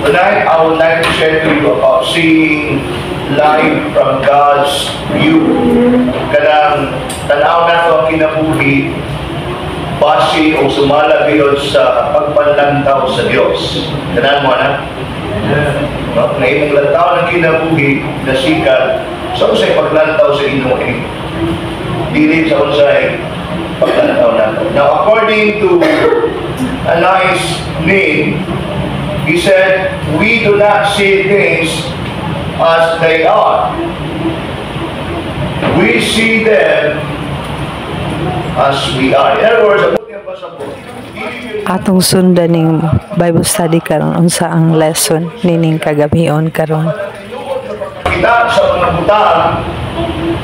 Tonight, I would like to share to you about seeing life from God's view. Kanang tanaw nato ang kinabuhi base o sumala gyud sa pagpanlantaw sa Dios. Tanan mo na? No? Na imong lantaw ng kinabuhi nasikat sa unsay paglantaw sa Ginoo ini. Dili sa unsay paglantaw nato. Now, according to Anais Nin, he said, "We do not see things as they are. We see them as we are." In other words, ang buti ang pasabot. Atong sundan ning Bible study karon, unsa ang lesson nining kagabhion karon. Kita sa mga butang,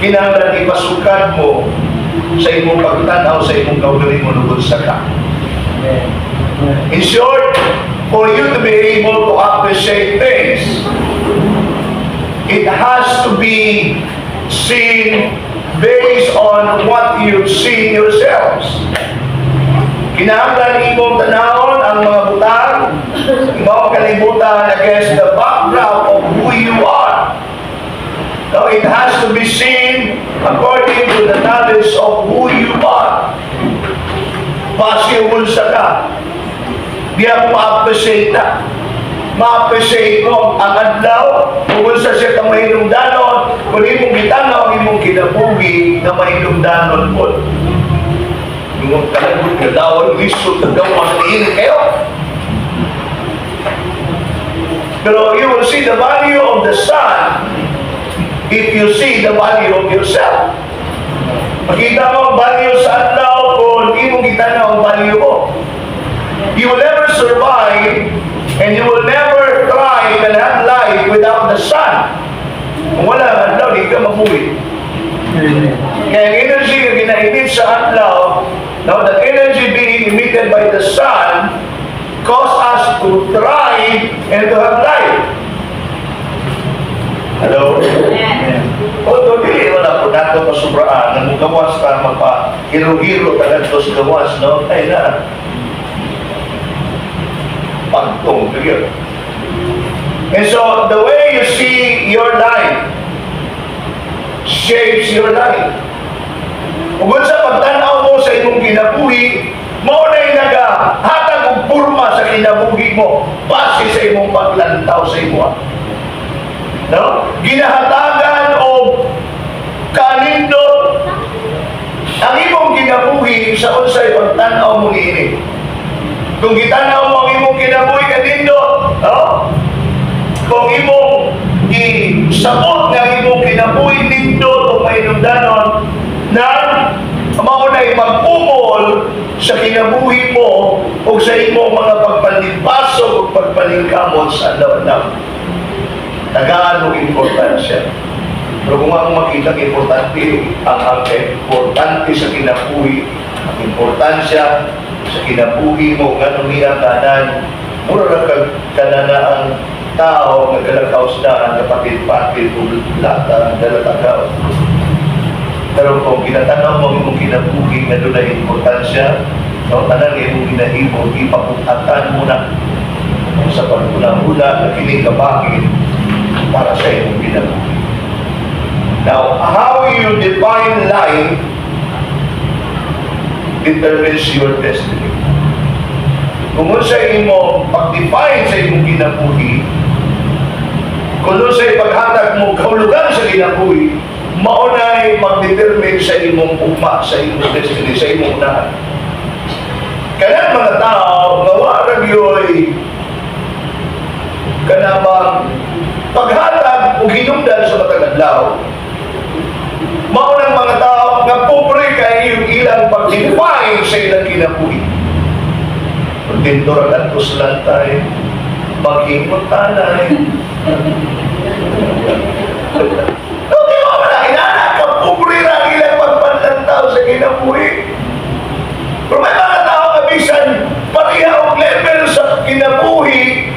kinahanglan ipasukad mo sa imong pagtanaw sa imong kaugalingon ug unsa ka. In short, for you to be able to appreciate things, it has to be seen based on what you've seen yourselves. Kinahanglan imong tanawon ang mga butang, imong kalibutan against the background of who you are. Now, it has to be seen according to the knowledge of who you are. Base unsa ka. Diya mo ma-appreciate na. Ma-appreciate mo ang adlaw, kung unsa siya ka mahinungdanon, kung imong gitanaw ang imong kinabuhi na mahinungdanon po. Yung kalagot nga daw, lisod na gawa sa init kayo. Pero you will see the value of the sun if you see the value of yourself. Makita mo ang value sa adlaw kung imong gitanaw ang value mo. You will never survive and you will never thrive and have life without the sun. Kung wala ang adlaw, di ka mabuhi. Kaya ang energy nga gina-emit sa adlaw, now the energy being emitted by the sun cause us to thrive and to have life. Hello? Although, dili wala po nato pasubraan, nga mugawas ta, magpa hiro-hiro ta ngadto sa gawas, no? Ay na. Pagtong, yun. And so, the way you see your life shapes your life. Ug sa pagtanaw mo sa imong kinabuhi, mao na'y nagahatag og porma sa kinabuhi mo base sa imong paglantaw sa imo. No? Ginahatagan og kanindot ang imong kinabuhi sa unsay pagtan-aw mo niini. Kung gitanaw mo ang imong kinabuhi kanindot, no? Kung imong isabot nga ang imong kinabuhi nindot o mainumdanon, na mao na'y mag-umol sa kinabuhi mo o sa imong mga pagpalimpasog o pagpalingkamot sa adlaw-adlaw. Tagaan og importansya. Pero kung ako makita ang importante, ang importante sa kinabuhi, ang importansya sa kinabuhi mo, nganong niya kanan, mura ra kag kanana ang tao nga galakaw sa daan, kapatid-patid o lata, dalatagaw. Pero kung ginatanaw mo ang imong kinabuhi nga dunay importansya, no, tanan nga imong ginahimo, ipabug-atan mo na sa pagpuna-huna na kini kabakit para sa imong kinabuhi. Now, how you define life determines your destiny. Kung unsa imo pag-define sa imong kinabuhi, kung unsay paghatag mo kahulugan sa kinabuhi, mao na'y mag-determine sa imong ugma, sa imong destiny, sa imong unahan. Kanang mga tao nga wa ra gyoy kanang paghatag og hinungdan sa matag adlaw, mao nang mga tao nga pobre kay yung ilang pag-define sa ilang kinabuhi. Kontento ra kadto sa lantay, maghimot tanay. No, di ba wala inana ka pobre ra ang ilang pagpanlantaw sa kinabuhi. Pero may mga tao nga bisan pareha og level sa kinabuhi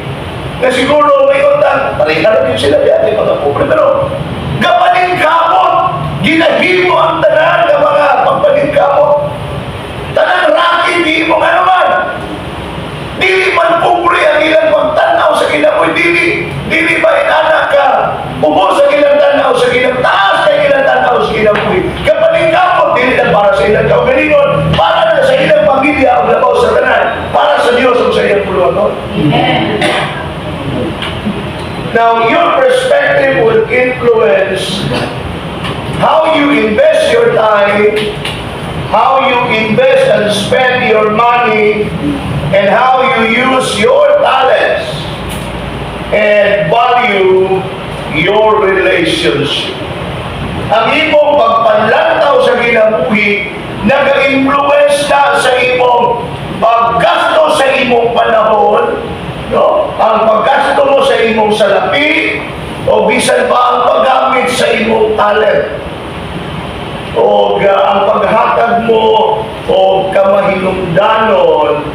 na siguro may utang, pareha ra din sila dati mga pobre. Pero gapaningkamot, ginahimo ang tanan nga mga pagpaningkamot. Tanan racket, di mo nga naman. Dili man pobre ang ilang pagtanaw sa kinabuhi. Now, your perspective will influence how you invest your time, how you invest and spend your money, and how you use your talents and value your relationship. Ang imong pagpanlantaw sa kinabuhi nag-influence na sa imong paggasto sa imong panahon, no? Ang paggasto mo sa imong salapi, o bisan pa ang paggamit sa imong talent o ang paghatag mo o kamahinungdanon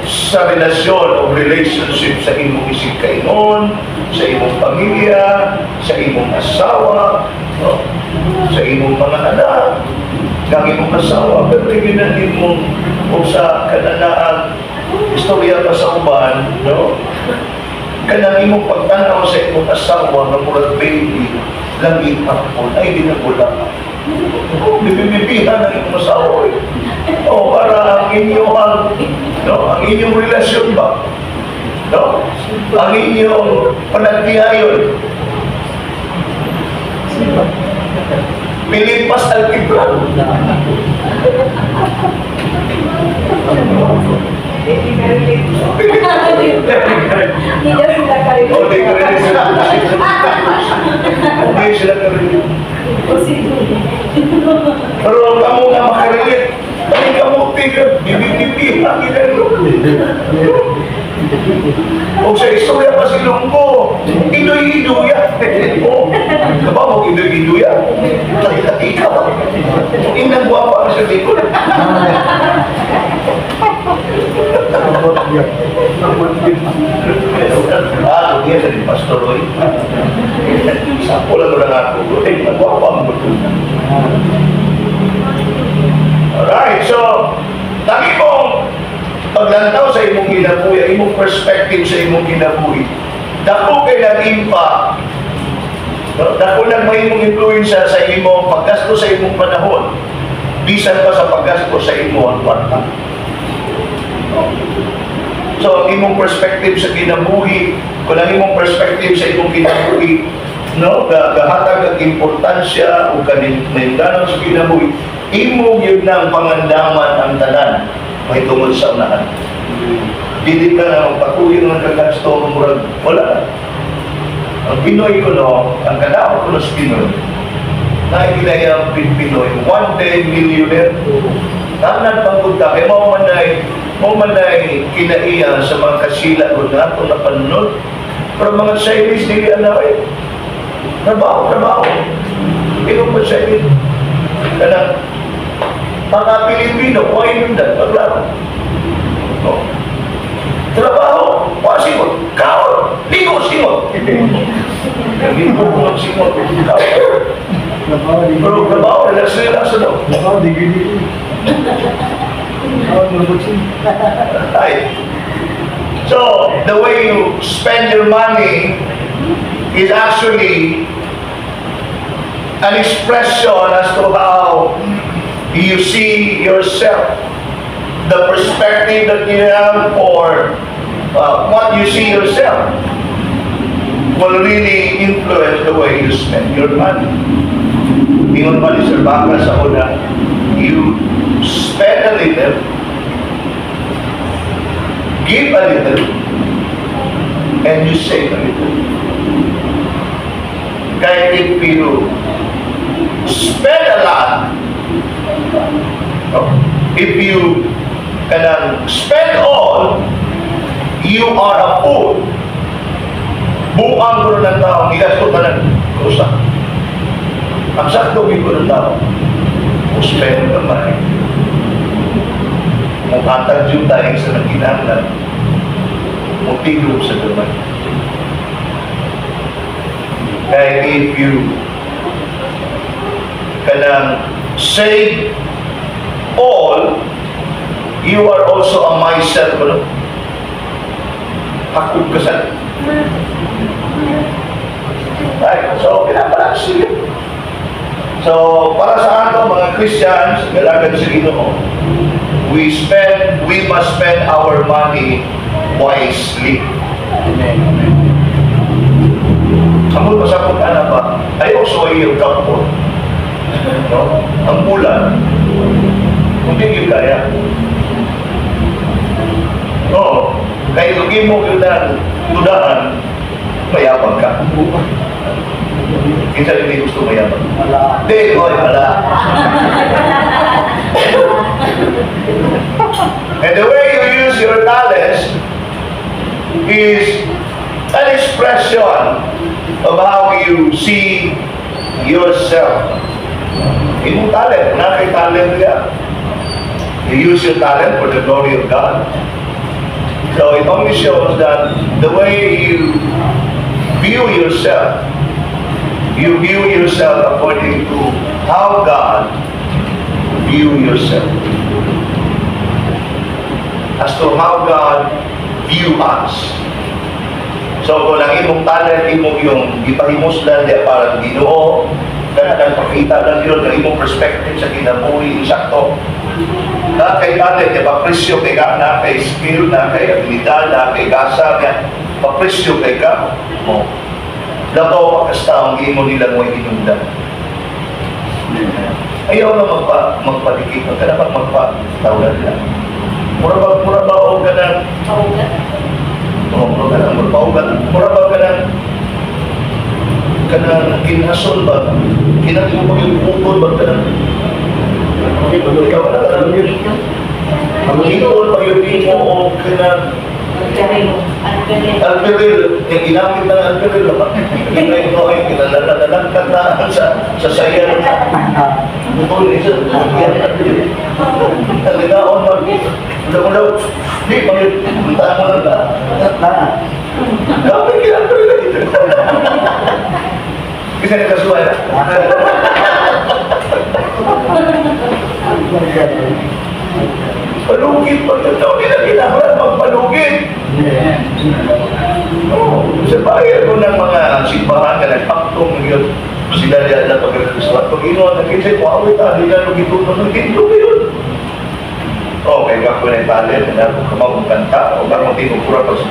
sa relasyon o relationship sa imong isigkainon, sa imong pamilya, sa imong asawa, no? Sa imong mga anak, ng imong asawa, pero na imong o sa kananaang istorya pa sa uban, no? Kanang imong pagtanaw sa imong asawa nga murag baby lang gihapon ay di na gula. Oh, bibibibihan ang imong asawa eh. Oh, para ang inyong, no, ang inyong relasyon ba? No? Ang inyong panagtihayon. Pilipas alkibran. Hindi daw sila Oh, di ko rin sila. Hindi sila ka-relate. Pero kamo nga makarelate, ay kamo tigil, bibibibihan ginano. O sa istorya pa si Lungko, idoy-iduya. O, kaba mo idoy-iduya? Laki-laki ka ba? Inang guwapa sa likod. Ah, kung sa Pastor Roy. Sampo lang ko lang ako. Eh, nagwapa mo. Alright, so, lagi mong paglantaw sa imong kinabuhi, ang imong perspective sa imong kinabuhi, dako kay nag-impact, no? Dako nang may imong influensya sa imong paggasto sa imong panahon, bisan pa sa paggasto sa imong kwarta. So, ang imong perspective sa kinabuhi, kung ang imong perspective sa imong kinabuhi, no, gahatag ang importansya o kanindanon sa kinabuhi, imo gyud nang pangandaman ang tanan mahitungod sa unahan. Dili ka na magpatuyo ng kagasto, murag wala. Ang Pinoy ko no, ang kanaw ko no sa Pinoy, na ang Pinoy, one day millionaire. Tanan pangkod ka, kay mao man nay kinaiya sa mga kasila ko na ato na panunod. Pero mga Chinese, dili ang eh. Trabaho, trabaho. Ikaw pa Chinese. Kanang, mga Pilipino, why nundan, paglaro. No? Trabaho, wa simot, kaon, ligo simot. Ligo ko ng simot, kaon. Pero trabaho, relax, relax, ano? Right. So, the way you spend your money is actually an expression as to how you see yourself. The perspective that you have or what you see yourself will really influence the way you spend your money. Ingon pa ni Sir Baka sa una, you spend a little, give a little, and you save a little. Kaya if you spend a lot, no, if you kanang spend all, you are a fool. Buang ko ng tao, gigasto ka ng kusa. Ang sakto ko ng tao, mo spend gamay. Muhatag yung tayo sa nagkinahanglan, mutigom sa gamay. Kaya if you kanang save all, you are also a miser, no? Hakog ka sa. Right? So, pinabalance yun. So, para sa ato, mga Christians, galagad sa Ginoo, we must spend our money wisely. Amen. I also hear comfort. No? Ang bulan, hindi yun kaya. Oo. Kaya kung mo yun ang dudahan, mayabang ka. Kinsa hindi gusto mayabang? Wala. Di, oy, wala. And the way you use your talents is an expression of how you see yourself. Imong talent, naa kay talent ka. You use your talent for the glory of God. So it only shows that the way you view yourself according to how God view yourself. As to how God view us. So kung ang imong talent, imong yung gipahimuslan diya para Ginoo, kana kang pakita lang yun ang imong perspective sa kinabuhi, sakto. Na kay talent, di ba, presyo kay ka, na kay skill, na kay abilidad, na kay gasa, na papresyo kay ka. Mo. Labaw pa kas taong imo nila mo hinungdan. Ayaw na magpadikit, ka dapat magpa tawagan nila. Mura ba o kanang Oh, mura ka nang paugat. Mura ba ka nang kanang kinhason ba? Kinang imo pag yung putol ba kanang ikaw na kanang ang hitol pa yun mo o kanang alperil, yung ginamit ng alperil ba? Hindi mo ay kinalalalangkat na sa saya putol isa. Yan alperil. Ang ginaon man. Ulaw-ulaw. Di, pag punta mo lang na. Dapat kinalperil na dito. Kasi nakasuway na. Palugit pag yung tao nila kinahanglan magpalugit. Oo, sa bayan ko ng mga simbahan na nagpaktong yun, sila diyan na pagkakasuhan. Pag ino, nag-isip ko, awit ah, di na lugitunon, nagtinto yun. Okay, ako na yung talent, na ako kamagong kanta, o bakong tinukura pag sa.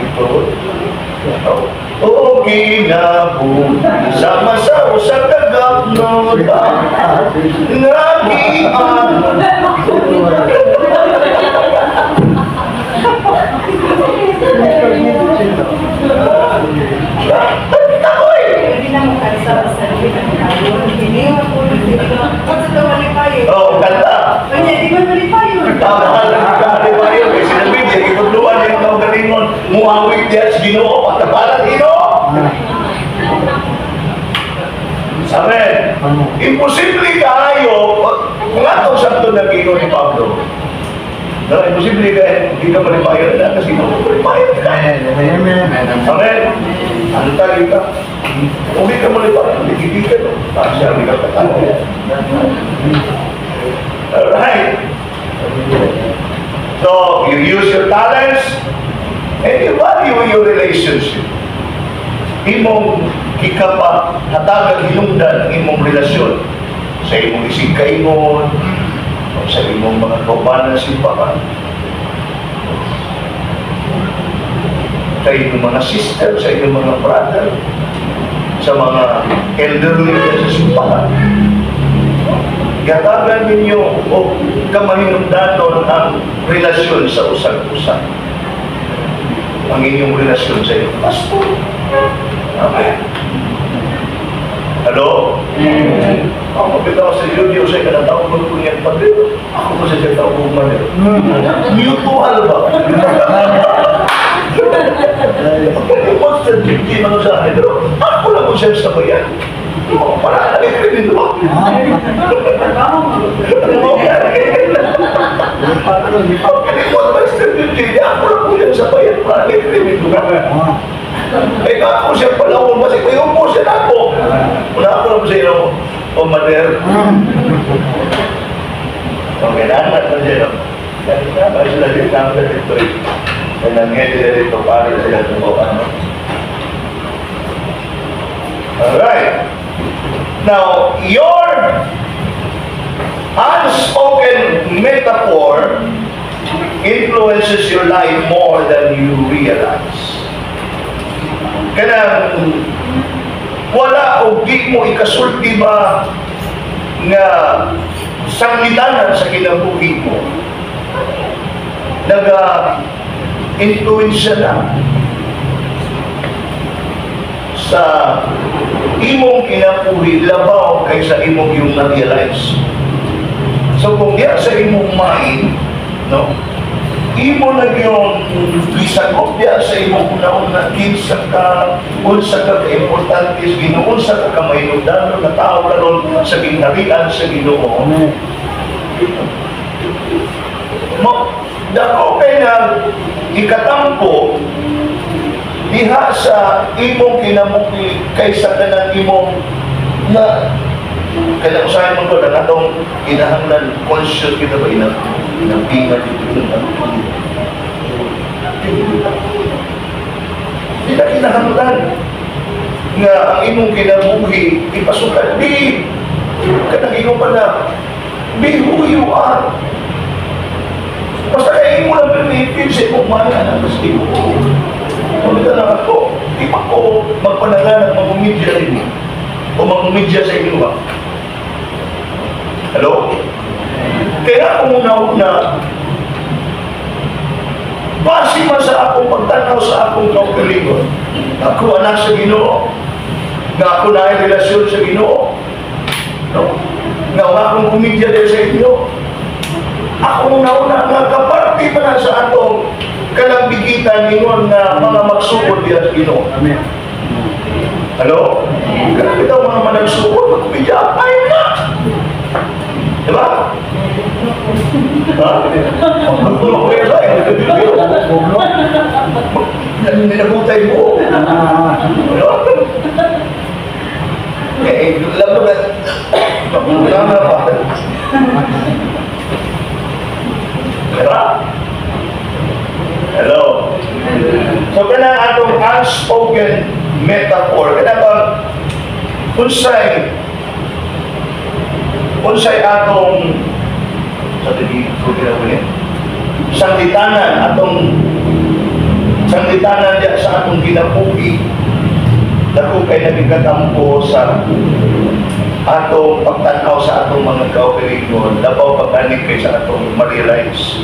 O kinabuhi, sama sa usa ka gapnota, nagian. Takoy! Oh, kanta. Tama lang ka, di ba yun? Kasi sinabi niya, itutluan niya ang kaugalingon, muawit niya sa Ginoo, patapalan Ginoo. Amen. Imposible kaayo, kung ato sa ito na Ginoo ni Pablo, no, imposible ka, hindi ka malipayan na kasi malipayan ka. Amen. Ano tayo ka? Kung hindi ka malipayan, hindi ka, no? Tapos siya, hindi ka katawa. Alright. So, you use your talents and you value your relationship. Imong kikapa, hatagag hinungdan ang imong relasyon sa imong isigkaingon, o sa imong mga kaubanan sa simbahan, sa imong mga sister, sa imong mga brother, sa mga elderly sa simbahan. Gatagan ninyo o kamahinungdanon ang relasyon sa usag-usag. Ang inyong relasyon sa inyong pastor. Amen. Hello? Ako bitaw sa Julio sa kanang taong ko niya padre. Ako ko sa siya taong man. Mutual ba? Pagkakot sa Julio man sa akin, pero ako lang ko siya sa bayan. No, para na rin ba? Pagkalimot ba sa Julio, ako lang ko siya sa bayan, para na rin ba? Eh, ako siya pala, kasi may upo siya na ako. Wala ako lang sa iyo, o mader. Okay, naman na siya, no? Kaya sila dito, naman dito eh. Kaya nangyay sila dito, pare sila dito, ano. Alright. Now, your unspoken metaphor influences your life more than you realize. Kanang Wala o di mo ikasulti ba nga sanglitanan sa kinabuhi mo, naga influensya na sa imong kinabuhi labaw kaysa imong yung na-realize. So kung diya sa imong mind, no, imo na yung gisagop diya sa imong una-una kinsa ka, unsa ka ka-importante sa Ginoo, unsa ka kamahinungdanon na tao karon sa gingharian sa Ginoo. Mo dako kay na ikatampo diha sa imong kinabuhi kaysa kanang imong na kaya usahay mo ko na atong kinahanglan conscious kita ba ina inapingan dito na di na kinahanglan nga ang imong kinabuhi ipasukan di kanang ingon pa na be who you are. Basta kay imo lang pinipil sa imong mana na mas imo. Kung na ako, di pa ko magpanalan at magumidya rin o magumidya sa inyo ba? Hello? Kaya kung una-una, base man sa akong pagtanaw sa akong kaugalingon, ako anak sa Ginoo, nga ako na ay relasyon sa Ginoo, no? Nga ang akong komedya din sa inyo, ako una-una nga kaparte pa na sa atong kalambigitan ingon nga mga magsugod diya sa Ginoo. Amen. Hello? Kaya kita mga managsugod, magkomedya, ay na! Diba? Ha? Magulong ko yan sa'yo. Nilagutay mo. Ano? Eh, alam mo na, magulang na pa. Diba? Hello? So, kana atong unspoken metaphor, kana bang, unsay, unsay atong, sa di ko ginawin, sanglitanan, atong, sanglitanan diya sa atong kinabuhi, dako kay nagikatampo sa atong pagtanaw sa atong mga kaugalingon, labaw pag-anig kay sa atong ma-realize.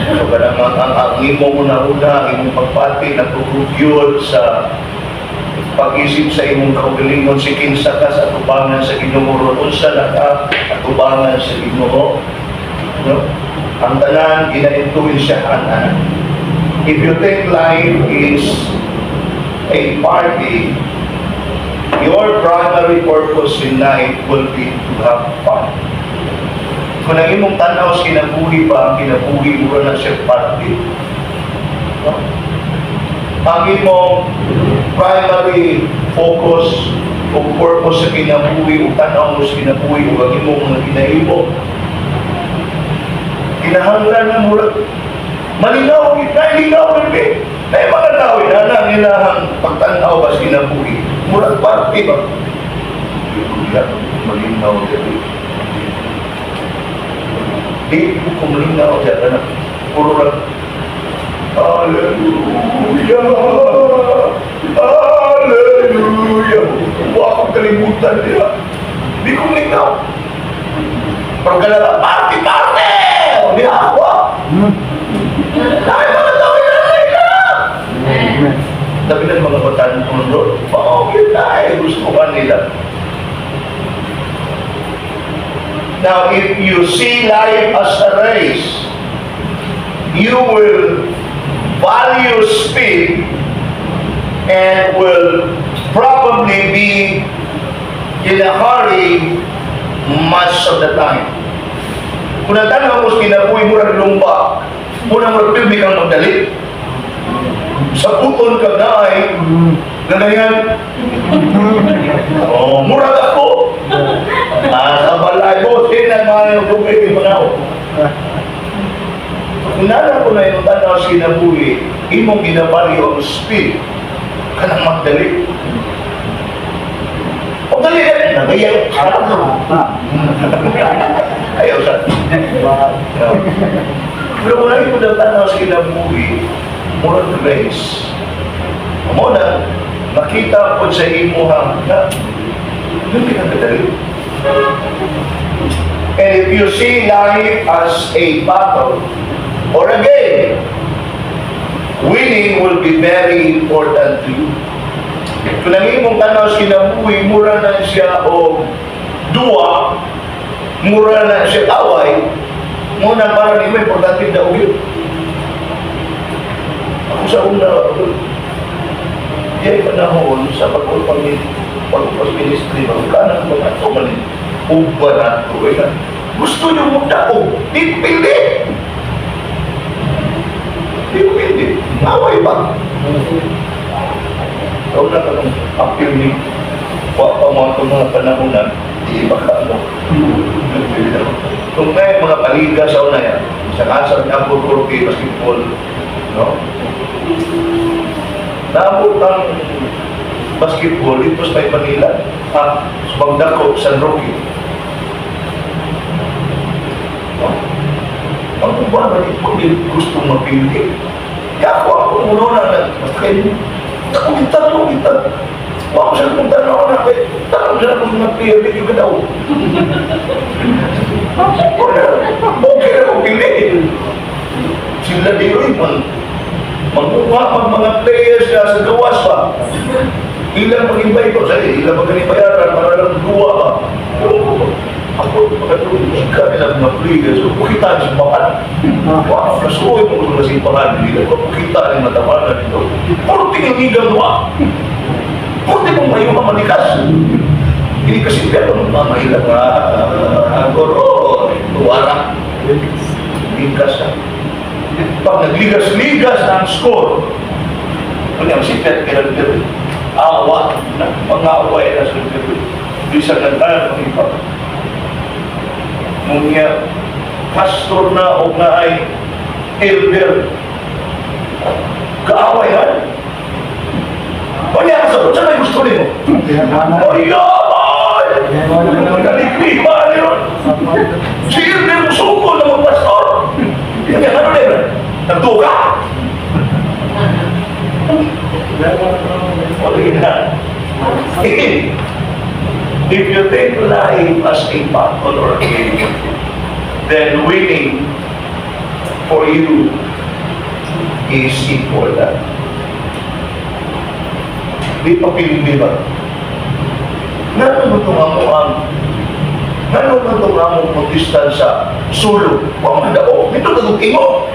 So, kanang ang imong una-una, ang imong pagpati, nagkukugyod sa pag-isip sa imong kaugalingon, si kinsa ka sa atubangan sa Ginoo, unsa na ka atubangan sa Ginoo. No? Ang tanan, gina-influensyahan ana. If you think life is a party, your primary purpose in life will be to have fun. Kung ang imong tanaw sa kinabuhi pa, ang kinabuhi mo na siya party. No? Ang imong primary focus o purpose sa kinabuhi o tanaw mo sa kinabuhi o ang imong mga kinahimo, kinahanglan na murag malinaw, nailinaw rin eh. Na yung mga tao, inanang ilahang pagtanaw ba sa kinabuhi, murag party ba? Malinaw dito. Di ko kumalinaw dyan, anak. Puro lang, Hallelujah! Hallelujah! Huwag akong kalimutan nila. Di ko malinaw. Pero ganun, party, party! Di ako ah! Dahil mga tao, inanay na! Sabi ng mga bataan ng Lord, bakit tayo gusto ka nila? Now, if you see life as a race, you will value speed and will probably be in a hurry much of the time. Kung nagtanaw mo sa kinabuhi mo ng lumba, muna mo pilmi kang magdali. Sa puton ka na ay, ganyan. Oh, murag ako. Ah, sa balay mo, sinang mga tubig yung mga ako. Kung nala ko na yung tanaw sa kinabuhi, imong ginabalyo ang speed, kanang magdali. O dali na, nagayaw. Ayaw sa. Pero kung lagi mo ng tanaw sa kinabuhi, murag race. Mo na, Makita po sa imuha na hindi ka kadali. And if you see life as a battle or a game, winning will be very important to you. Kung ang imong tanaw sa kinabuhi, mura na siya og duwa, mura na siya away, muna para nimo importante daw yun. Ako sa una, diay panahon sa pag-upang pag-upas ministry, magkana mga ito man, uba na ito. Eh, gusto nyo magdaog, di pili. Di pili. Away ba? Ikaw na ka nung apil ni wa pa mo itong mga panahon na di ba ka mo. Kung may mga paliga sa una yan, sa kasar ni Apple Corpi, basketball, no? Naabot ang basketball dito sa may Manila, ah, sa Bagdako, San Roque. No? Ang uban na ito, gusto mapili. Kaya ako, ako muna na, basta kayo, ako kita, kita. Wako siya kung tanaw na, kaya tanong siya kung mga player, di ka daw. Okay na kung pili. Sila di rin, manguha mag mga players na sa gawas pa. Ilang mag-invite ko, sa ilang mag-inibayaran, para lang duwa pa. Pero ako, makatulog ka nila mga players, so kita sa bakan. Wow, kasuoy mo kung nasipahan, hindi ko kita ng matawanan nito. Puro tingingigang mo ah. Puro mong mayo ka manikas. Hindi kasi pero mamailang nga agoro, tuwara. Ligas na. Pag nagligas-ligas na ang score, ano yung sipet kailan pero awa na, mga away na sa pero di sa ganda ng iba. Ngunya, pastor na o nga ay elder, kaaway na. O niya, sa saan may gusto nimo? O yaman! Naliklima niyo! Si elder sukol na magpastor! Kaya ano na yun? Nagtuka? Okay na. If you take life as a battle or a game, then winning for you is important. Di pa pilindi ba? Ngano itong amo ang ngano itong among protestan sa Sulu? Huwag man daw. Ito kagugin mo.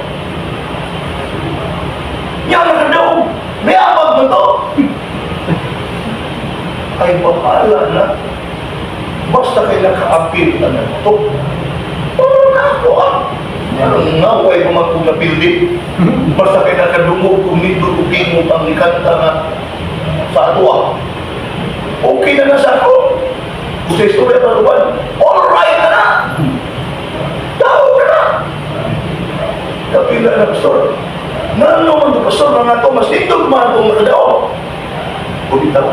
Yan ang daw. May amag mo to. Ay bahala na. Basta kayo naka-appeal na na ito. Parang na ako ah. Anong ngaway mo magpugapildi? Basta kayo nakadungog kung nito mo ang ikanta nga sa atuwa. Okay na na sa ako. Kung sa istorya pa naman, all right na na. Tao ka na. Kapila na, pastor. Ngano man ito, pastor, na nga ito, mas ito man itong makadao. Pagkita ko.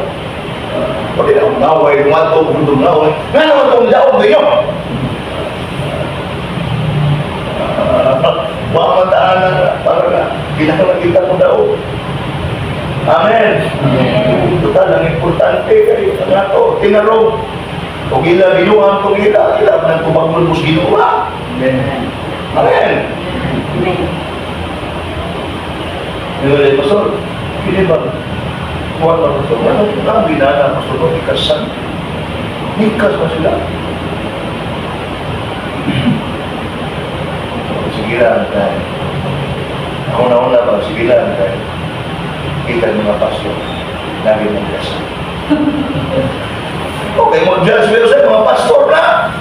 Pagkita ko, ngaway, lumato, gundong ngaway. Ngano man itong daog ninyo? Wamataan na, para na, kailangan kita kong daog. Amen. Total, ang importante kayo, ang ato, tinarong. Kung ila, ginuhan, kung ila, ila, nang kumagul mo sa ginuha. Amen. Amen. Amen. Pastor, hindi ba? Kuha na, pastor. Ano ang binana, pastor, no? Ikasan. Ikas ba sila? Sige lang tayo. Ako na-una ba? Sige lang tayo. Kita ng mga pastor, lagi mong kasal. Okay, mo judge pero sa mga pastor na.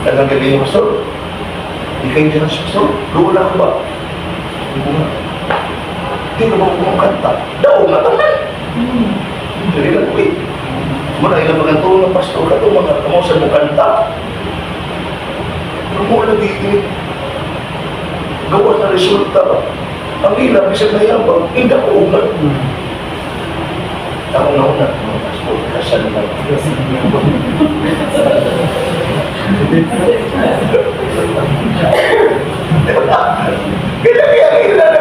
Tagang gabi yung pastor. Di kayo judge, pastor. Doon ako ba? Hindi ko nga. Hindi ko ba kung kanta? Daw nga tanan. Hindi lang ko eh. Muna ilang mga tulong ng pastor ka ito, mga kamo sa mong kanta. Pero mo lagi eh. Gawa na resulta ba? Ang ilang, bisag na yabang, hindi ako umat. Ako na una, mga pastor, kasal na. Diba? Kaya ang ilang,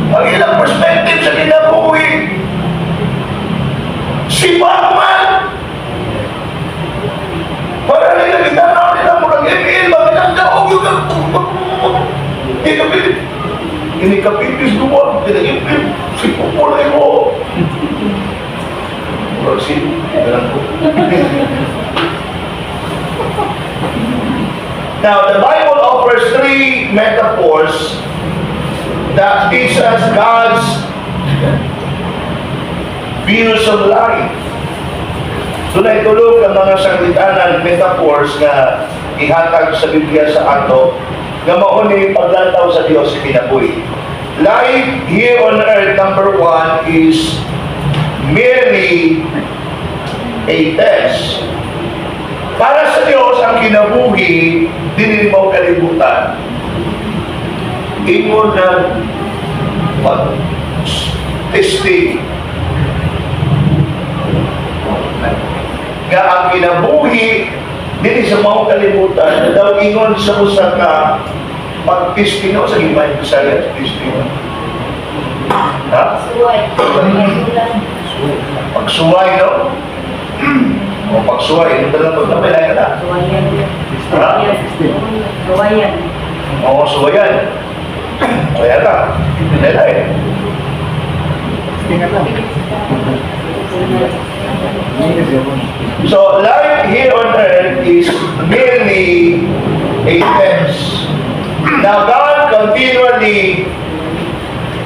ang ilang perspective sa kinabuhi, Sipag man! Para nila kita na nila murag ML ba pinangdaog yung di ka pilit. Ini kapipis duwa, pinag ML, si pupulay mo. Murag si, ganun ko. Now, the Bible offers three metaphors that teach us God's views of life. Dunay tulo ka mga sanglitanan, metaphors nga ihatag sa Biblia sa ato nga mao ni paglantaw sa Dios sa kinabuhi. Life here on earth, number one, is merely a test. Para sa Dios, ang kinabuhi, dinhi mao kalibutan. Ingon na pag testing nga ang kinabuhi dinhi sa maong kalibutan daw ingon sa usa ka pag-testing, no? Sa iba Bisaya, testing, ha? Suway. Pagsuway, no? O pagsuway, ito lang pagkapilay ka na. Suwayan. Ha? Suwayan. Oo, suwayan. Kaya ka. Nila eh. Tingnan lang. So, life here on earth is merely a test. Now, God continually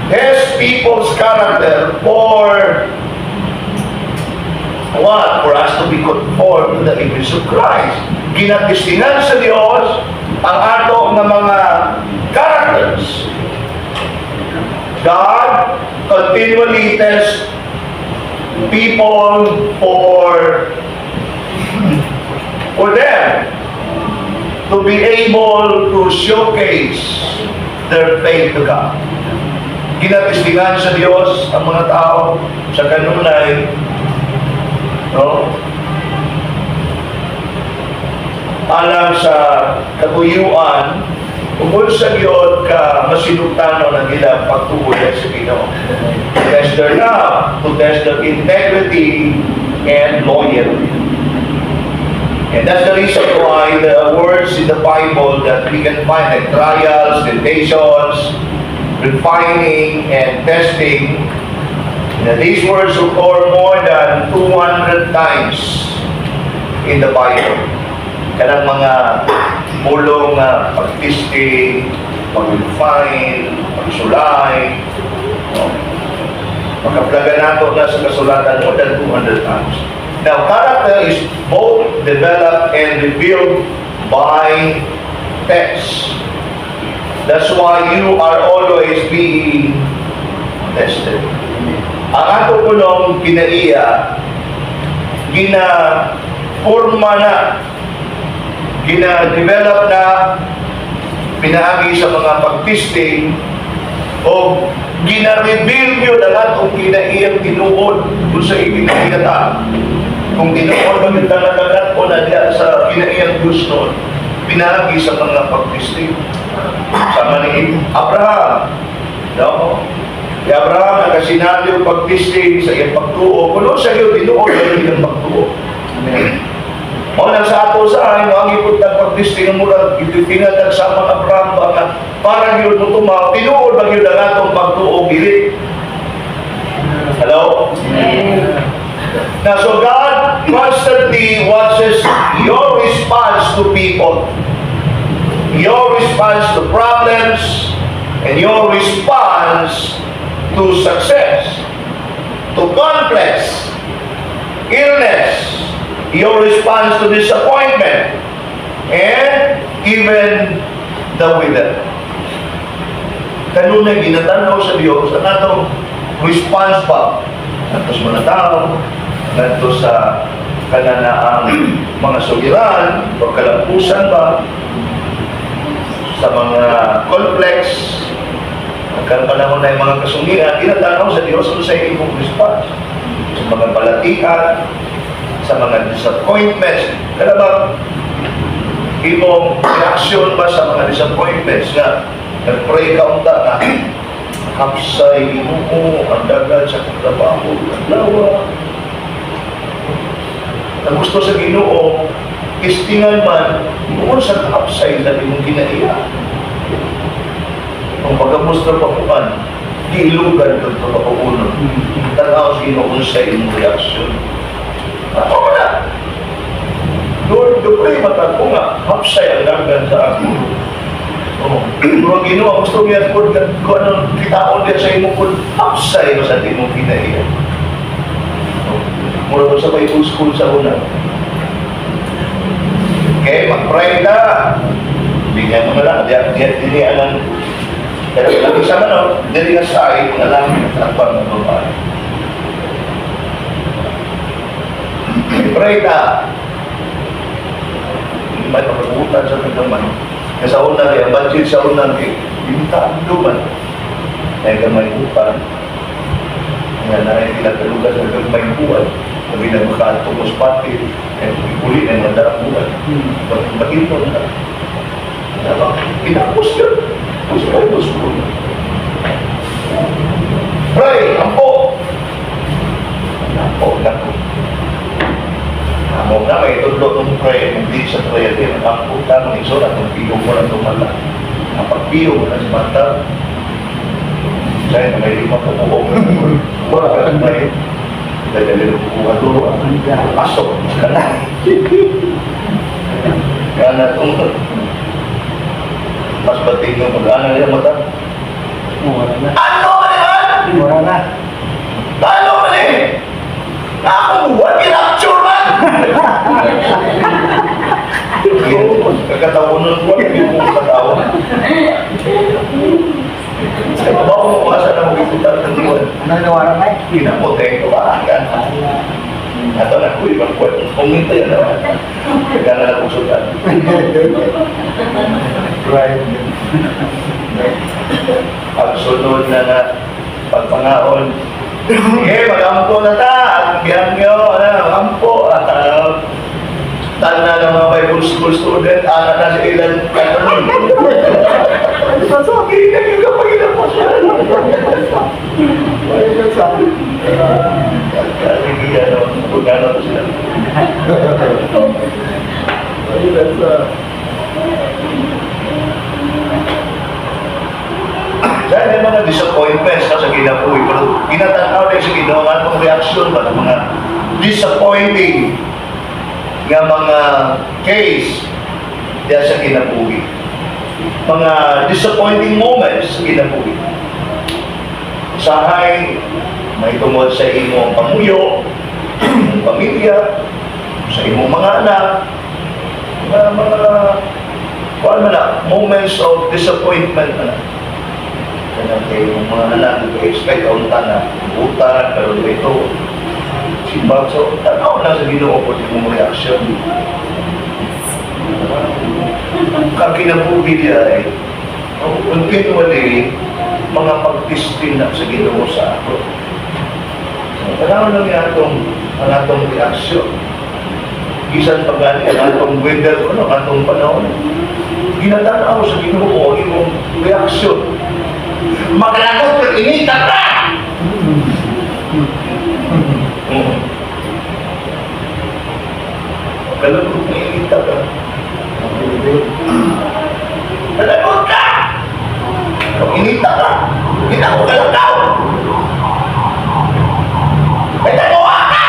tests people's character for what? For us to be conformed to the image of Christ. Ginatestingan sa Diyos ang ato nga mga characters. God continually tests people for them to be able to showcase their faith to God. Ginatestingan sa Diyos ang mga tao sa kanunay, no? Alang sa katuyuan, ug sa gyud ka masinugtanon ang ilang pagtuo sa Ginoo. Test their love, to test their integrity and loyalty. And that's the reason why the words in the Bible that we can find, like trials, temptations, refining, and testing, these words occur more than 200 times in the Bible. Kanang mga pulong nga pag-testing, pag-refine, pagsulay, no? Makaplaga nato na sa kasulatan more than 200 times. Now, character is both developed and revealed by tests. That's why you are always being tested. Ang ato kunong kinaiya, gina-forma na, gina-develop na, pinaagi sa mga pag-testing, o gina-reveal nyo na atong kinaiyang tinuod kung sa ikinaiya. Kung tinuod ba yung talaga o na diya sa kinaiyang gusto, pinaagi sa mga pag-testing. Sama ni Abraham. No? Si Abraham nakasinati og pag-testing sa iyang pagtuo. Kuno sa iyo, tinuod na iyang pagtuo. Amen. Mao nang sa ato sa ay mo ang ipod ng pag-testing ang murag ititingatag sa mga Abraham ba nga para gyud mo tumaw, tinuod ba gyud ang atong pagtuo dili? Hello? Amen. Now, so God constantly watches your response to people, your response to problems, and your response to success, to conflicts, illness, your response to disappointment, and even the weather. Kanunay ginatanaw sa Dios ang atong response ba ngadto sa mga tao, ngadto sa kananaang mga sugiran, pagkalampusan ba, sa mga conflicts, pagka panahon na yung mga kasungian, ginatanaw sa Dios kung sa imong response. Sa mga balatian, sa mga disappointments, kana ba imong reaction ba sa mga disappointments nga nag-pray ka unta nga hapsay Ginoo ang dagan sa akong trabaho, adlaw. Ang gusto sa Ginoo, istingan man kung sa upside na imong kinaiya. Ang pagkabos na pakuan, giilugan kag kapakuunon. Tanaw sa Ginoo sa imong reaksyon. Ako na. Lord, dupre mata ko nga, hapsay ang dagan sa ako. Oh, pero ang Ginoo, gusto niya po, kung anong kitaon niya sa imong kung hapsay mo sa imong kinaiya. Oh, mura ko sa Bible school sa una. Okay, mag-pray na. Bigyan mo na lang. Diyan, diyan, dili ang pero lagi sa ano, dili nga sa ay, mga lang, takpan ng babae. Pray na. Hindi may pagkabutan sa kagaman. Kaya sa una, kaya budget sa una, kaya binta ang duman. Kaya gamay upan. Kaya na ay pinagkalugan sa gamay buwan. Sabi na makaatong pati, kaya uli na yung mandarang buwan. Bakit na? Pinapos yun. Gusto ko, gusto ko. Pray, ampo. Ampo, nako. Amo na, may tudlo ng pray, hindi sa prayer din. Ampo, tamang iso na, kung piyo mo na tumala. Ang pagpiyo mo na sa mata. Saya na may lima kabuok. Wala ka may dadali ng kukuha duro. Pasok ka na. Kaya na itong mas bating yung mag-ana niya mata. Wala na. Ano man naman? Wala na. Ano man eh? Ako, what rapture man? Kagkataon nun ko, hindi ko katawa. Sa iba ko, asa na magikutan ng buwan. Ano nawara na eh? Pinapote ko ba? Ato na ko, ibang kwento. Kung ito yan naman. Kaya na lang usulan. Right. Pagsunod na na pagpangaon. Sige, mag-ampo na ta. Ang biyang nyo, ano, ampo. Tanan ng mga Bible school student, ana na sa ilan kanon. Sasabihin na yung kapag inapos siya. Hindi ano, kung gano'n to sila. Dahil may mga disappointments na sa kinabuhi, pero ginatanaw din sa Ginoo ang atong reaksyon ba ng mga disappointing nga mga case diya sa kinabuhi. Mga disappointing moments sa kinabuhi. Usahay, may tungod sa imong pamuyo, imong pamilya, sa imong mga anak, mga kuan man na, moments of disappointment na. Kaya kay imong mga anak, expect unta na, utan, pero ito, simbag. So, tanaw na sa Ginoo po imong reaksyon. Kakinabuhi niya ay, continually, mga pagtisting na sa Ginoo sa ato. So, tanaw lang niya ang atong reaksyon. Bisan pa gani ang atong weather, ano, ang atong panahon. Ginatanaw sa Ginoo ang imong reaksyon. Maglagot ng inita ka! Kalagot ng inita ka. Kalagot ka! Pag inita ka, hindi ako kalakaw! May nagawa ka!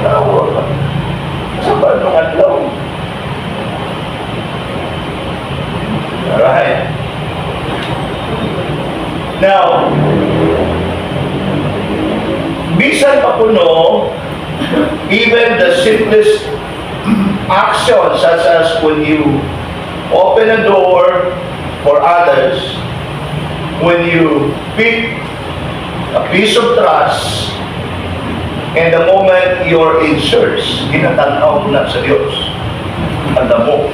Nagawa ka. Sa ba nung adlaw? Alright. Now, bisan pa kuno, even the simplest action such as when you open a door for others, when you pick a piece of trash, and the moment you're in church, ginatanaw mo na sa Diyos. Ang damo.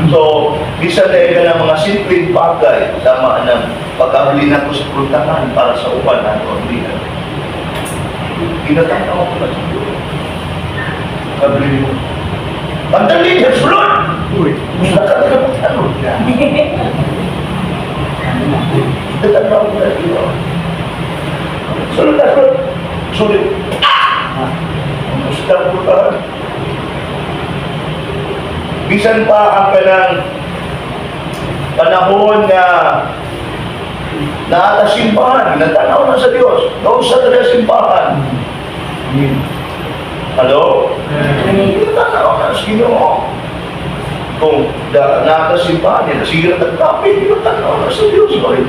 So, bisan dahil ka ng mga simpleng bagay, sama ng pag-abli na ito sa prutahan para sa upan na ito, hindi na. Ginatanaw mo na sa Diyos. Pag-abli mo. Ang dali niya, sulod! Uy. Nakakatawa niya. Ginatanaw mo na sa Diyos. Sulod na, sulod. Sulit. silang putahan. Bisan pa ang kanang panahon nga naa sa simbahan, ginatanaw na sa Dios. Doon sa dala simbahan. Hello? Ginatanaw na sa Ginoo. Kung naa sa simbahan, nila sige na tagtapit, ginatanaw na sa Dios. Oy.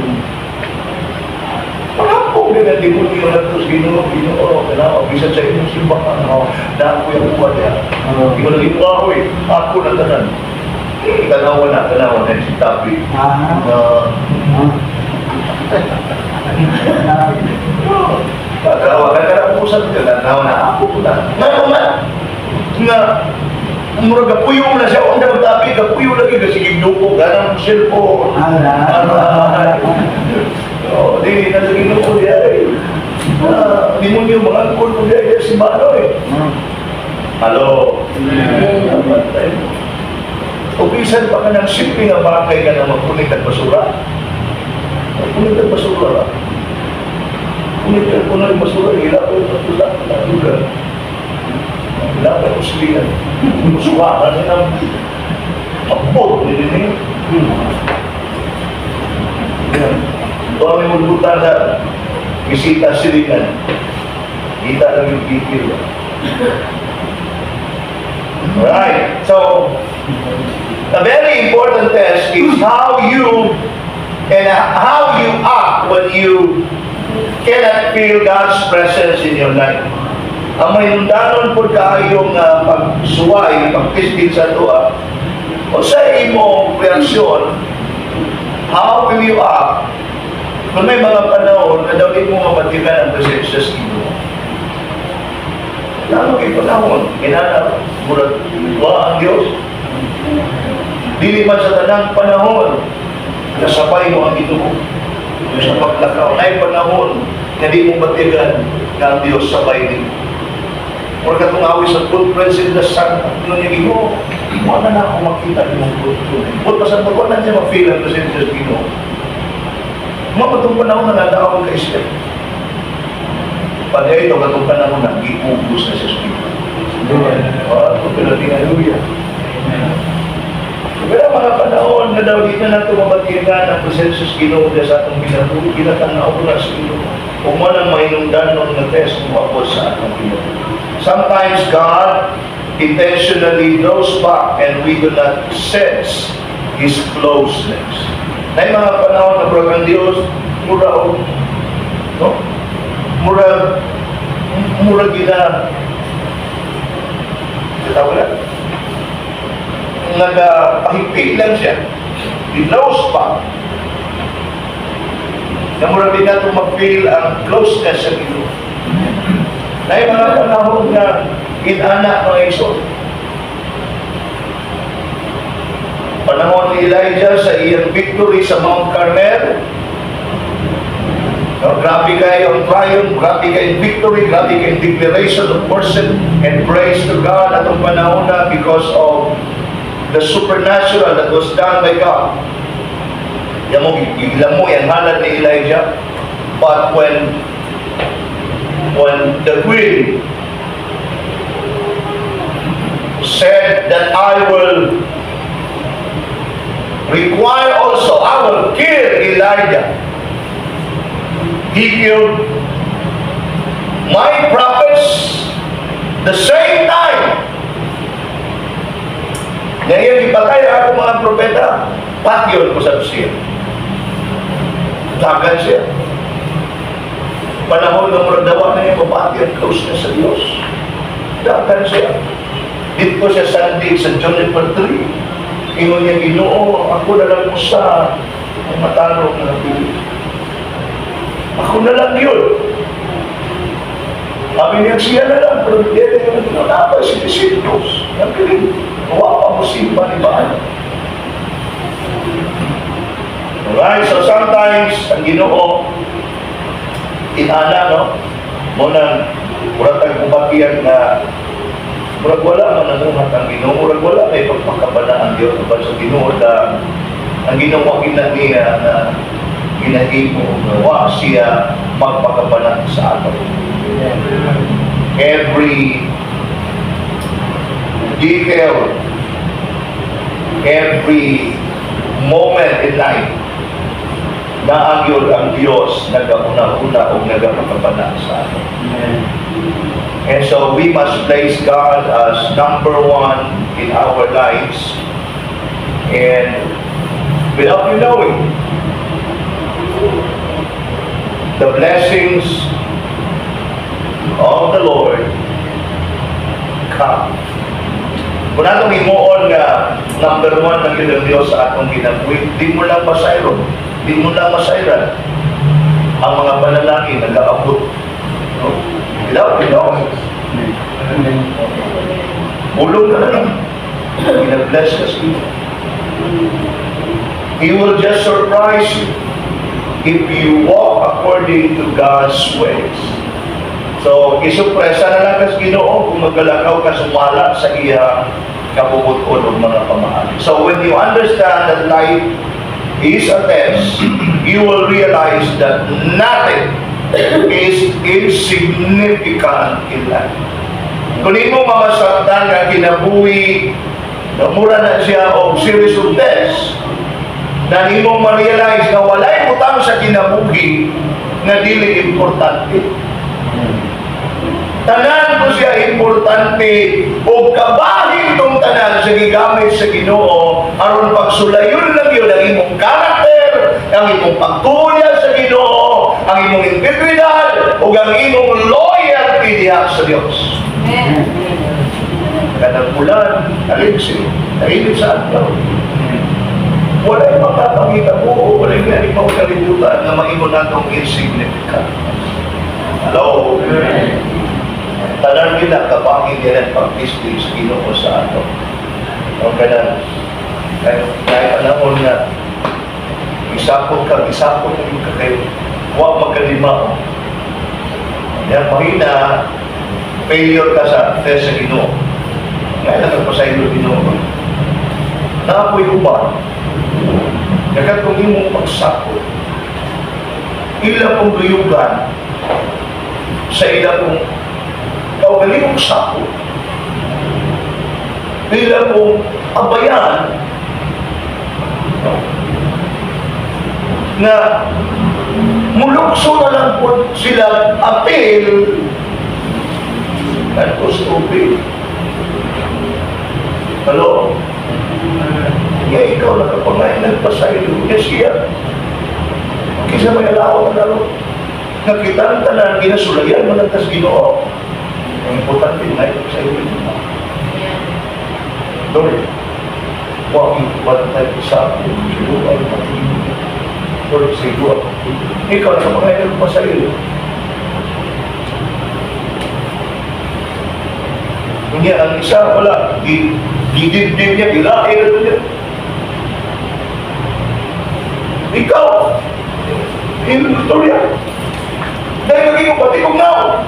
Pangapo din ang demonyo na ito sa Ginoo, Ginoo, kailangan, bisan sa inyong simbahan, oh, na ako yung buwan niya. Hindi ko naging ako eh, ako na tanan. Eh, tanawa na si Tapi. Tanawa ka na po sa tanawa na ako na. Nga naman, nga, murag kapuyo na siya, kung dapat tapi, kapuyo lagi, kasi gigduko, ganang cellphone. Ala. Oh, di na sa Ginoo diya eh. Ah, demonyo mga angkol ko diya si Mano eh. Hello. O bisan pa ka ng simple nga bagay ka na magpunit at basura. Magpunit at basura ba? Punit at punit basura, hilapay at basura, basura. Hilapay at uslian. Musuha ka na ng takbo. Hindi. Yan. Ito ang imulbutan sa bisita silingan. Kita lang yung kikil. Right. So, a very important test is how you and how you act when you cannot feel God's presence in your life. Ang mahinungdanon po kaayong pagsuway, pagtisting sa tuwa, o sa imong reaksyon, how will you act kung may mga panahon na daw di mo mabatikan ang presensya sa Ginoo? Lalo kay panahon, ginana, murag, wa ang Diyos. Dili man sa tanang panahon, nasabay mo ang Ginoo sa paglakaw. Nay panahon nga di mo batigan nga ang Diyos sabay nimo. Murag katong awit sa "Footprints in the Sand", ano niya Ginoo, wala na ako makita imong footprint. But basta pag wala niya ma-feel ang presensya sa Ginoo. Mga katong panahon na nadaog kay siya. Pag ito, katong panahon na giugos na siya sa Ginoo. Oh, ito hallelujah. Pero mga panahon na daw di na nato mabatigan ang presensya sa Ginoo sa atong kinabuhi, ginatanaw na sa Ginoo. Ug mo nang mahinungdanon nga test mo sa atong kinabuhi. Sometimes God intentionally draws back and we do not sense His closeness. Na mga panahon na murag ang Diyos, mura og, no? Mura gina, tawag na, nagapahigpit lang siya. He draws back. Na mura din nato ma-feel ang closeness sa Ginoo. Na yung mga panahon na inana mga iso. Panahon ni Elijah sa iyang victory sa Mount Carmel. No, grabe kayo ang triumph, grabe kayo ang victory, grabe kayo ang declaration of worship and praise to God atong panahon na because of the supernatural that was done by God. Yamo, mo ang halad ni Elijah. But when the queen said that I will require also, I will kill Elijah. He killed my prophets the same time. Ngayon, ipatay ako mga propeta, patyon ko sa siya. Dagan siya. Panahon ng murag dawa na niya, mabati ang closeness sa Diyos. Dagan siya. Dito siya sandig sa juniper tree. Ingon niya, Ginoo, ako na lang usa ang matarong na napili. Ako na lang yun. Sabi niya, siya na lang, pero hindi na yun. Napa si disipulos. Nagkilig. Wa pa mo simba ni Baal. Alright, so sometimes, ang Ginoo, inana, no? Mo nang, murag tag kumatiyan na, murag wala man namuhat ang Ginoo, murag wala may pagpakabana ang Diyos, apan sa Ginoo na, ang Ginoo gina niya na ginahimo nga wa siya magpakabana sa ato. Every detailed every moment in life na gyud ang Diyos nagauna-una o nagapakabana sa atin. And so we must place God as number one in our lives. And without you knowing, the blessings of the Lord come. Kung atong himuon nga number one ng yun ang Diyos sa atong kinabuhi, di mo lang masayron, di mo lang masayran ang mga panalangin nag-aabot. No? Without you knowing. Ulong ka na lang. Gina-bless ka sa iyo. He will just surprise you if you walk according to God's ways. So, isupresa na lang kas Ginoo kung magkalakaw ka sumala sa iya kabubut-on og mga pamaagi. So, when you understand that life is a test, you will realize that nothing is insignificant in life. Kung imo mamasaktan nga kinabuhi, na mura na siya og series of tests, na nimo ma-realize na walay butang sa kinabuhi nga dili importante. Tanan ko siya importante o kabahin tong tanan sa gigamit sa Ginoo aron pagsulayon lang yun ang imong karakter, ang imong pagtuya sa Ginoo, ang imong integridad ug ang imong loyalty diha sa Dios. Kanang ulan, kaligsi, kainit sa adlaw. Walay makapangita mo, walay nga ikaw kalibutan nga maingon natong insignificant. Hello? Tanan nila kabahin nila pag-display sa Ginoo sa ato. O kanang kahit kahit panahon nga isapot ka ka kayo, wa magkalima. Yan mahina, failure ka sa test sa Ginoo. Ngayon lang nagpasaylo Ginoo. Naapoy uban. Dagat kung imong pagsakot, ila pong luyugan sa ila pong kaugalingong sakot, ila pong abayan, no, na mulukso na lang po sila apil kanto sa tubig. Hello? Nga ikaw nakapangay nagpasaylo. Nga siya. Kisa may alaw na laro. Nakita ang tanan, ginasulayan mo lang tas Ginoo. Ang importante na ito sa iyo. Lord, wa bantay sa ako. Siguro ay patingin. Lord, siguro ako. Ikaw nakapangay nagpasaylo. Kunya ang isa wala, gidibdib niya, gilain niya. Ikaw, istorya. Dahil naging pati kong nao.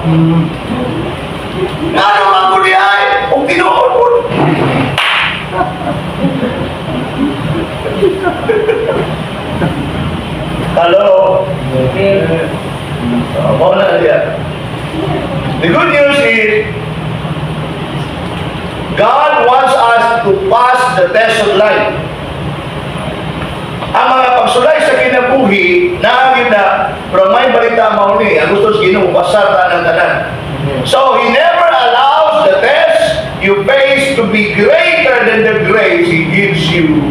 Ngano man ko niya ay, kung tinuod ko. Hello? Mo na niya. The good news is, God wants us to pass the test of life. Ang mga pagsulay sa kinabuhi, naangin na, pero may balita mao ni, ang gusto sa Ginoo pasar ta ng tanan. So, He never allows the test you face to be greater than the grace He gives you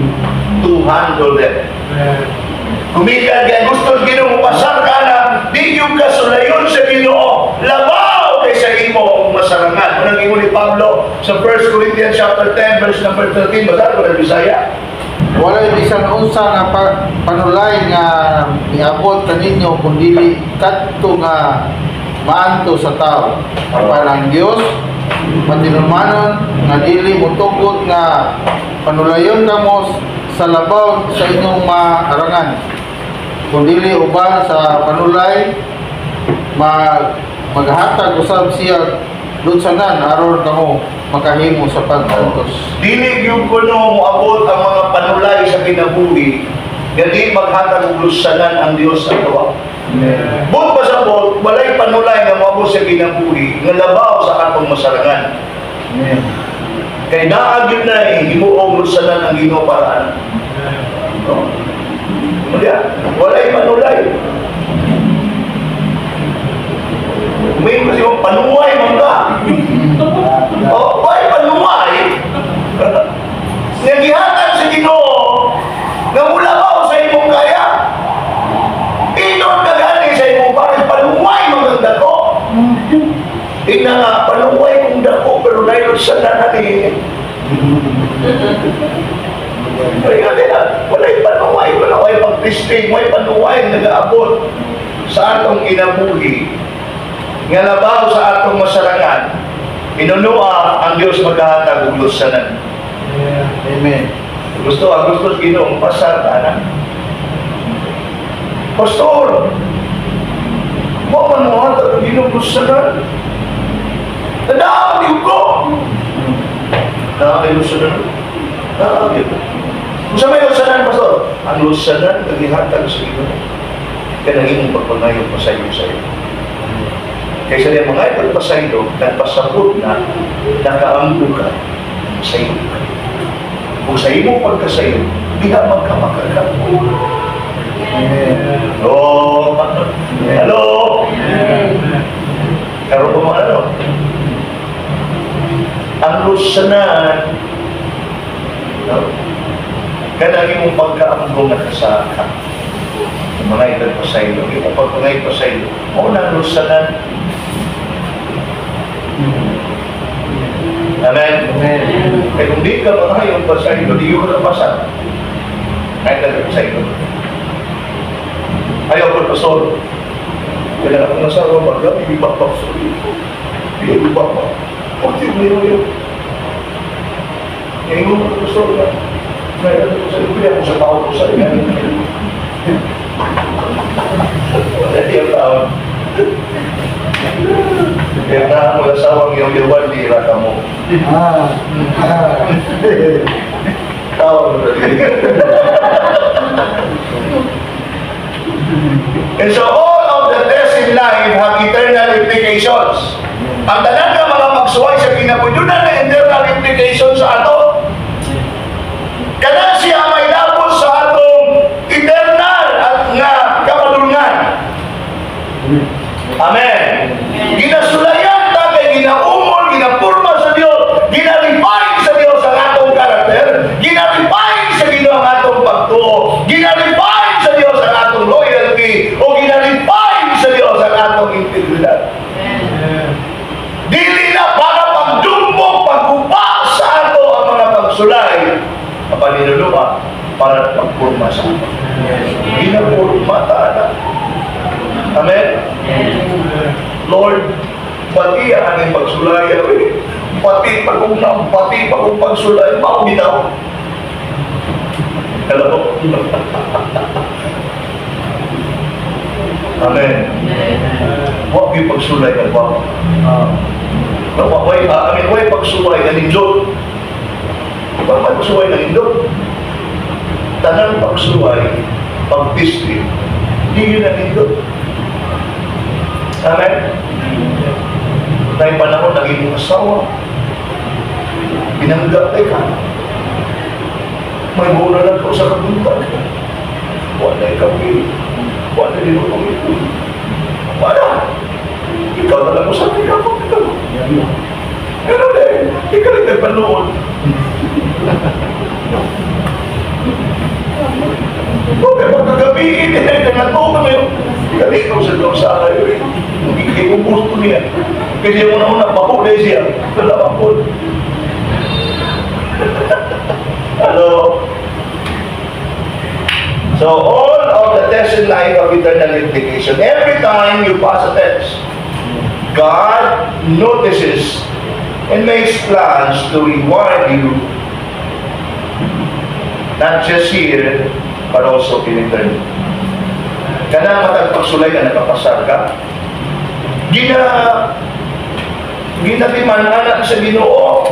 to handle them. Kumikan kay gusto sa Ginoo pasar ka na, di yung kasulayon sa Ginoo, labaw kay sa imo masarangan. Unang ingon ni Pablo sa 1 Corinthians chapter 10 verse number 13, basa ko ng Bisaya. Walay bisan unsa nga panulay nga miabot kaninyo kun dili kadto nga maanto sa tawo. Apan ang Dios matinumanon nga dili motugot nga panulayon kamo sa labaw sa inyong maarangan, kun dili uban sa panulay maghatag usab siya lutsanan aron kamo makahimo sa pag-antos. Dili gyud kuno moabot ang mga panulay sa kinabuhi nga di maghatag og lutsanan ang Dios sa ato. Bug pa sa bot, walay panulay nga moabot sa kinabuhi nga labaw sa atong masarangan. Amen. Kay naa gyud na eh, himuong lusanan ang Ginoo para ana. No? Wala, walay panulay. May kasi yung panuway man ka. Oh, why panuway? Nga gihatag sa Ginoo nga mula ba sa imong kaya? Inon ka gani sa imong pares, panuway man kang dako. Tingnan nga, panuway kong dako, pero nailot sa nanan eh. Kaya nila, walay panuway, walay pag-testing, walay panuway nag-aabot sa atong kinabuhi. Nga labaw sa atong masarangan, inunua ang Diyos maghahatag og lusanan. Amen. Gusto, ang gusto sa Ginoo, pasar ka na. Pastor, mo man mo hatag ang Ginoo lusanan. Tandaan ko! Naa kay lusanan. Naa kay. Unsa may lusanan, Pastor? Ang lusanan nagihatag sa Ginoo. Kaya nang imong pagpangayo pasaylo sa iyo. Kaysa niya mga pagpasaylo, nagpasabot na, nakaamgo ka, sa iyo ka. Kung sa imong pagkasayo, diha man ka makakampo. Amen. Hello? Hello? Karon ko mga ano? Ang lusanan, no? Kanang imong pagkaamgo nga kasaka. Ang mga ipagpasaylo, imong pagpangay pasaylo, mao na ang lusanan. Amen? Amen. Kaya kung di ka mangayong pasaylo, di ka napasal. Kahit na pasaylo. Ayaw ko, Pastor. Kaya akong nasawa, baga, iba pa. Iba pa. Pati mo yun. Ngayon mo, Pastor, na. Ngayon ako sa iyo, ako sa tao ko sa iyo. Wala diyang tao. Kaya na ang asawang iyong liwan, di ra ka mo. Ah. Ah. Tao mo. And so all of the tests in life have eternal implications. Ang tanan nga mga magsuway sa kinabuhi, doon na eternal implications sa ato. Kanang siya may labos sa atong eternal at nga kapadulngan. Amen. Ginasulayan ta kay ginaumol, ginapurma sa Dios, ginarefine sa Dios ang atong karakter, ginarefine sa Ginoo ang atong pagtuo, ginarefine sa Dios ang atong loyalty, o ginarefine sa Dios ang atong integridad. Dili na para pagdumbong, paggupa sa ato ang mga pagsulay, ang paninunua para pagpurma sa ato. Ginapurma ta na. Amen? Lord, pati ang aming pagsulay, pati pag-unang, pati pag-pagsulay, mao bitaw. Hello? Amen. Huwag yung pagsulay ng wag. No, way, I mean, way pagsuway ng nindot. Diba, may pagsuway ng nindot? Tanang pagsuway, pagtisli, di yun ang nindot. Amen? Dahil panahon ng imong asawa, binangga tayo ka. May mura lang ko sa kabuntag. Wala ikaw, wala din mo ito. Wala. Ikaw na lang mo sa akin, ako, ikaw. Pero eh, ikaw lang nagpanood. Okay, pagkagabiin, eh, nangatuwa na yun. Ikaw sa Diyos sa araw eh. Ikugusto niya. Kasi yung una-una, bahulay siya. Wala po. Hello? So, all of the tests in life have eternal implication. Every time you pass a test, God notices and makes plans to reward you, not just here, but also in eternity. Kanang matag pagsulay ka, nakapasar ka, ginatiman anak sa Ginoo.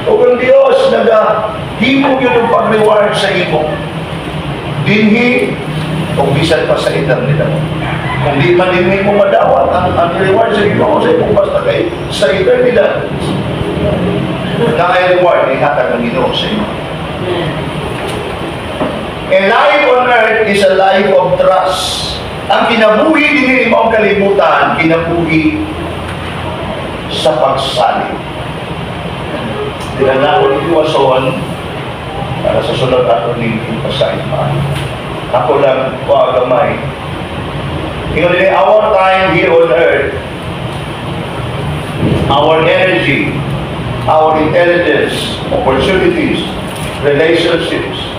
O ang Diyos nagahimo yun ang pag-reward sa imo. Dinhi o bisan pa sa eternidad. Kung di man dinhi mo madawat ang reward sa Ginoo sa imo basta kay sa eternidad. Na ay reward na ihatag ng Ginoo sa inyo. A life on earth is a life of trust. Ang kinabuhi dinhi maong kalibutan, kinabuhi sa pagsalig. Dila na ako ni Wason, para sa sunod ato ni basahin pa. Ako lang, wa gamay. Ingon din, our time here on earth, our energy, our intelligence, opportunities, relationships,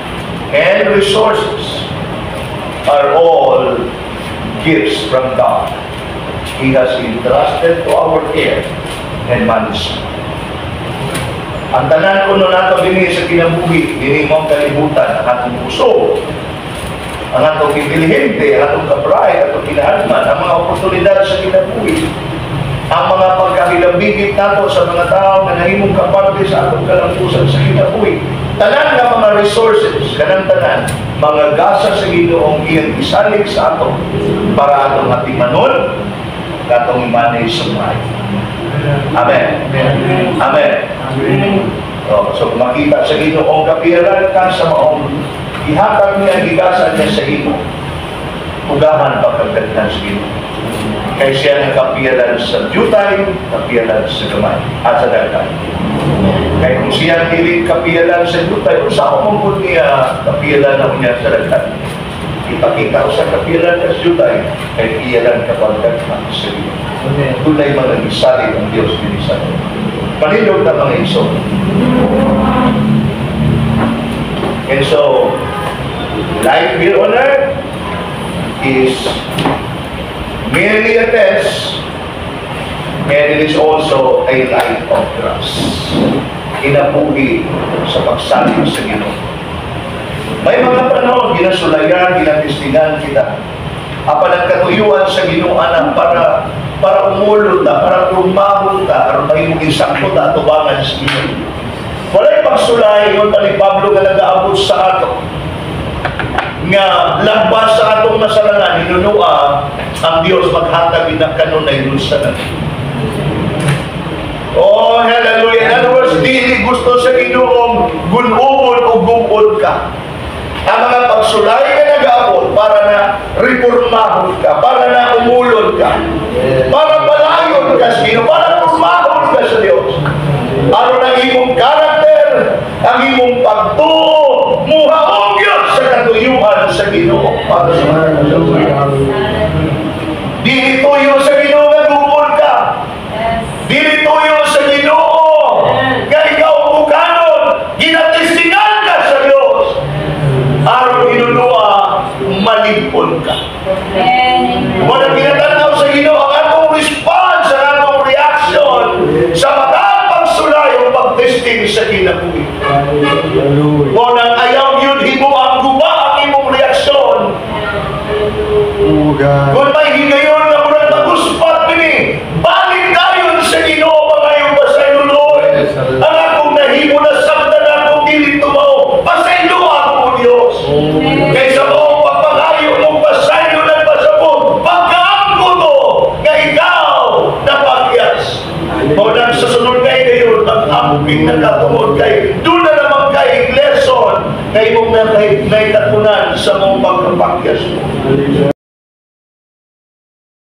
and resources are all gifts from God. He has entrusted to our care and management. Ang tanan kuno nato dinhi sa kinabuhi, dinhi maong kalibutan, ang atong puso, ang atong intelihente, ang atong ka-bright, atong kinahalman, ang mga oportunidad sa kinabuhi, ang mga pagkahilambigit nato sa mga tao na nahimong kaparte sa atong kalampusan sa kinabuhi. Tanan nga mga resources, kanang tanan, mga gasa sa Ginoong iyang isalig sa ato para atong atimanon, atong i-manage sa maayo. Amen. Amen. Oh, so makita sa Ginoong kapiyalan ka sa maong ihatag niya, gigasa niya sa imo. Pugahan pagkagdaghan sa Ginoo. Kay siya ang kapiyalan sa jutay, kapiyalan sa gamay, at sa daghan. Kay kung siya dili kapiyalan sa jutay, unsa ko man pud niya kapiyalan na niya sa daghan? Ipakita ko sa kapiyalan ka sa jutay, kay piyalan ka pagdaghan sa Ginoo. Dunay mga gisalig ang Dios dinhi sa ato. Panilog na, mga igsoon. And so, life here on earth is merely a test and it is also a life of trust. Kinabuhi sa pagsalig sa Ginoo. May mga panahon, ginasulayan, ginatestingan kita. Apan ang katuyuan sa Ginoo ana para umulod ta, para rumahon ta, aron mahimong insakto ta atubangan sa Ginoo. Walay pagsulay, ingon pa ni Pablo, nga nagaabot sa ato nga lagpas sa atong masarangan. Hinunua ang Dios maghatag ina kanunay sa natin. Oh, hallelujah. In other words, dili gusto sa Ginoong gun-ubon o gubon ka. Ang mga pagsulay nga nagaabot para na reformahon ka, para na umulod ka, para palayon ka sa Ginoo, para formahon ka sa Dios. Aron ang imong karakter, ang imong pagtuo, muhaog yun sa katuyuan sa Ginoo para sa mga. Dili tuyo sa Ginoo nga gubon ka. Dili tuyo sa Ginoo nga ikaw bukanon, ginatestingan ka sa Dios. Aron hinunua, malipon ka. Wala ginatanaw sa Ginoo ang atong response, ang atong reaction sa matag pagsulay o pagtesting sa kinabuhi. Mo nang ayaw yun himo ang guba ang imong reaksyon. Oh God. Kung may higayon nga murag maguspat nini, balik dayon sa Ginoo, pangayong pasaylo, Lord. Ang akong nahimo na samtang akong dili tumao, pasaylo ako, O Dios. Kaysa mo pagpangayo mong pasaylo ng pasabot, pagkaangko to nga ikaw napagyas. Mo nang sa sunod kay gayon, mag-amping na katungod kay doon na naman kay lesson na imong nakatunan sa mong pagkapakyas mo.